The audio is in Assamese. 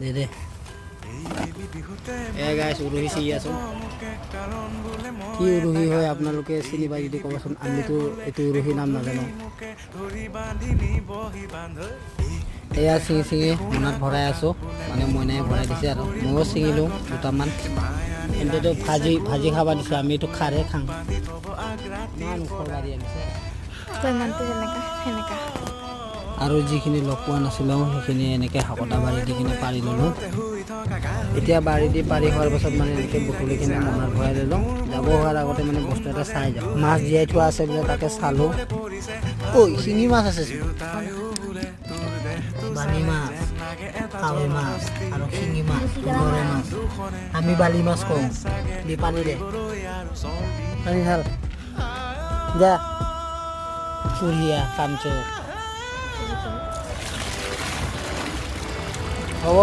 দে দে। এয়া গাইছ, উৰহি ছিঙি আছোঁ। কি উৰহি হয় আপোনালোকে চিনি পাই যদি ক'বচোন। আমিতো এইটো উৰহি নাম নাজানো। এয়া ছিঙি ছিঙি মোনাত ভৰাই আছোঁ, মানে মইনাই ভৰাই দিছে আৰু ময়ো ছিঙিলোঁ দুটামান। কিন্তু ভাজি ভাজি খাব দিছে, আমি এইটো খাৰহে খাম। ইমান ওখ বাৰী আনিছে। পৰিমাণটো যেনেকা সেনেকা। আৰু যিখিনি লগ পোৱা নাছিলোঁ, সেইখিনি এনেকৈ হাকতা বাৰী দি কিনে পাৰি ল'লোঁ। এতিয়া বাৰী দি পাৰি হোৱাৰ পাছত মানে এনেকৈ বুটলি কিনে মোনাত ভৰাই ল'লোঁ। যাব হোৱাৰ আগতে মানে বস্তু এটা চাই যাওঁ। মাছ জীয়াই থোৱা আছে বোলে, তাকে চালোঁ। ঐ, শিঙি মাছ আছে চোন। বালি মাছ, কাৱৈ মাছ আৰু শিঙি মাছ, গৰৈ মাছ। আমি বালি মাছ কওঁ। দি পানী দে, পানী ঢাল। যা কুঢ়িয়া কামচোৰ হ'ব।